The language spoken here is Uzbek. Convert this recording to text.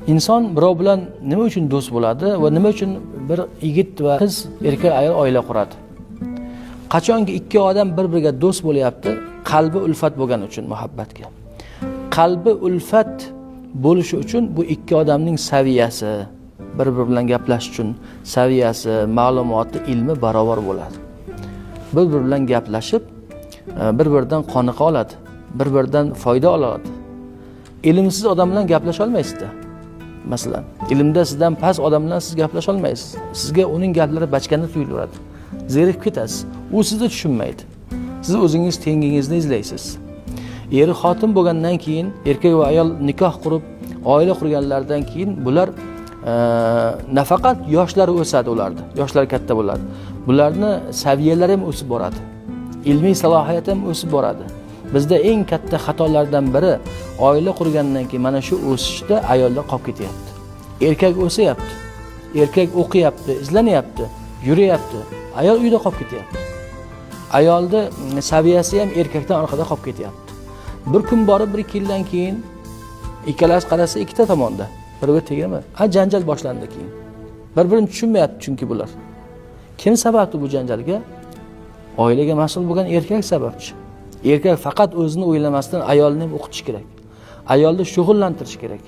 Inson birov bilan nima uchun do'st bo'ladi va nima uchun bir yigit va qiz, erkak ayol oila quradi? Qachonki ikki odam bir-biriga do'st bo'lyapti, qalbi ulfat bo'lgani uchun, muhabbatga. Qalbi ulfat bo'lishi uchun bu ikki odamning saviyasi, bir-biri bilan gaplashish uchun saviyasi, ma'lumoti, ilmi barobar bo'ladi. Bir-biri bilan gaplashib, bir-biridan qoniqa oladi, bir-biridan foyda oladi. Ilmsiz odam bilan gaplasha olmaysizda. Masalan, ilmda sizdan past odam bilan siz gaplasha olmaysiz. Sizga uning gaplari bachkana tuyulaveradi. Zerikib ketasiz. U sizni tushunmaydi. Siz o'zingiz tengingizni izlaysiz. Eri xotin bo'lgandan keyin, erkak va ayol nikoh qurib, oila qurganlaridan keyin bular nafaqat yoshlari o'sadi ularni, yoshlari katta bo'ladi. Bularni saviyalari ham o'sib boradi. Ilmiy salohiyati ham o'sib boradi. Bizda eng katta xatolardan biri, oila qurgandan keyin mana shu o'sishda ayollar qolib ketyapti. Erkak o'syapti, erkak o'qiyapti, izlanyapti, yuriyapti. Ayol uyda qolib ketyapti. Ayolni saviyasi ham erkakdan orqada qolib ketyapti. Bir kun borib, bir ikki yildan keyin ikkalasi qarasa, ikkita tomonda bir-biri tegma. Ha, janjal boshlandi keyin. Bir-birini tushunmayapti chunki bular. Kim sababchi bu janjalga? Oilaga mas'ul bo'lgan erkak sababchi. Erkak faqat o'zini o'ylamasdan ayolni ham o'qitish kerak. Ayolni shug'ullantirish kerak.